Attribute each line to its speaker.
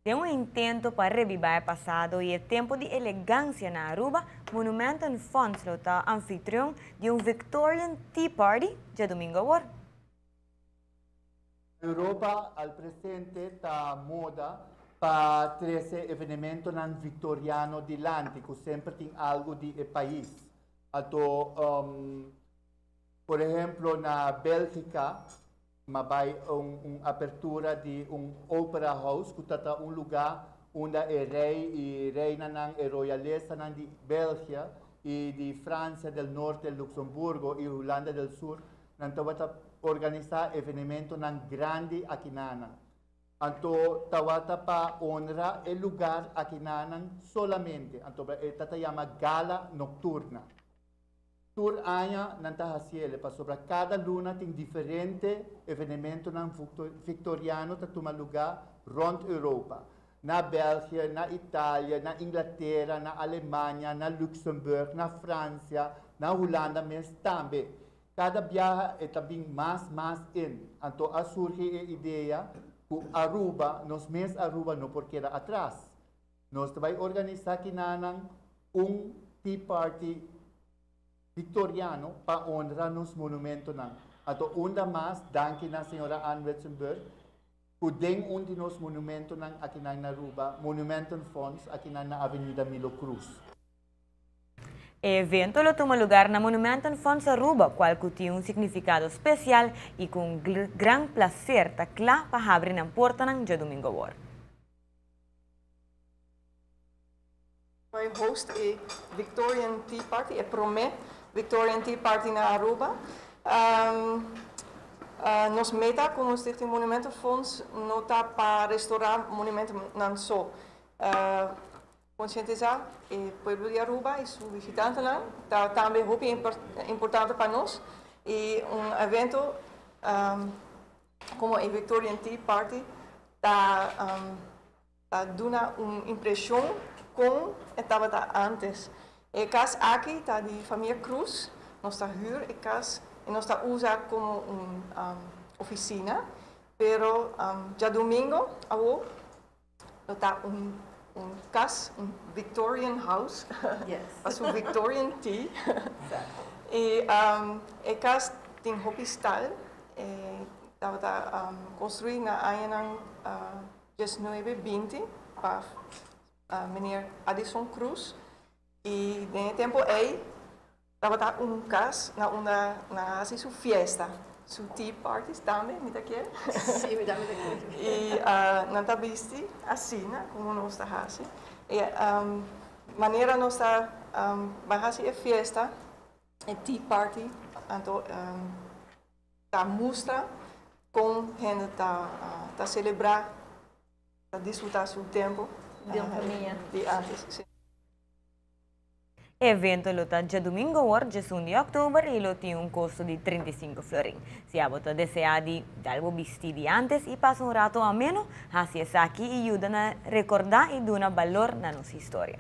Speaker 1: Den un intento pa rebiba e pasado y e tempo di elegancia na Aruba, Monumentenfonds lo ta anfitrion di un Victorian Tea Party djadomingo awor.
Speaker 2: Europa al presente ta moda pa trece evenementonan victoriano dilanti cu semper tin algo di e pais. Anto, por ehemplo na Belgica, Ma bai un un apertura di un opera house ku ta ta un lugá unda e rei i reinanan, e royalesanan di Belgia i di Francia del Norte, Luxemburgo i Hulanda del Sur, nan tabata organisá evenementonan grandi akinanan. Anto tawata pa honra e lugar akinanan solamente, anto e ta ta yama gala nocturna. Tur aña nan ta hasiele pasobra kada luna tin diferente evenementonan victoriano ta tuma lugá rònt Europa, na België, na Italia, na Inglatera, na Alemania, na Luxemburg, na Francia, na Hulanda mes tambe. Kada biaha e ta bin mas mas in. Anto a surgi e idea ku Aruba, nos mes Aruba no por keda atras. Nos ta bai organisá kinanan un Tea Party Victoriano pa honra nos monumentonan. Anto unda mas danki na señora Ann Witsenburg ku den un di nos monumentonan akinan na Aruba, Monumentenfonds akinan na Avenida Milo Cruz.
Speaker 1: E evento lo tuma lugar na Monumentenfonds Aruba, cual cu tin un significado special y cu un gran placer ta cla pa habri nan portanan djadomingo awor.
Speaker 3: Bai host e Victorian Tea Party, e prome Victorian Tea Party na Aruba. Nos meta como Stichting Monumentenfonds no ta pa restaura monumentonan so. Concientisa e pueblo di Aruba y su bishitantenan ta tambe hopi importante pa nos y un evento Como e Victorian Tea Party ta ta duna un impresion con e tabata antes. E cas aki ta di famia Cruz, nos ta huur e cas y nos ta usa como un oficina, pero djadomingo awo lo ta un un cas, un Victorian house, pa su Victorian tea. Y e cas tin hopi stal, e tabata construi na añanan diesnuebe binti pa meneer Addison Cruz y den e tempo ey Tabata un cas na unda nan a haci su fiesta, su tea parties tambe, mi ta kier.
Speaker 4: Sí, mi tambe ta kier.
Speaker 3: Y nan ta bisti asina como nos ta haci. E manera nos ta bay haci e fiesta, e tea party, anto ta mustra con hende ta celebra, ta disfruta su tempo
Speaker 4: di un famia
Speaker 3: di antes. Sí.
Speaker 1: E evento lo ta djadumingo awor, djesun di òktober, i lo tin un kosto di 35 florin. Si abo ta deseá di dal bo bistí di ántes i pasa un rato ameno, hasi esaki i yuda na rekordá i duna balor na nos historia.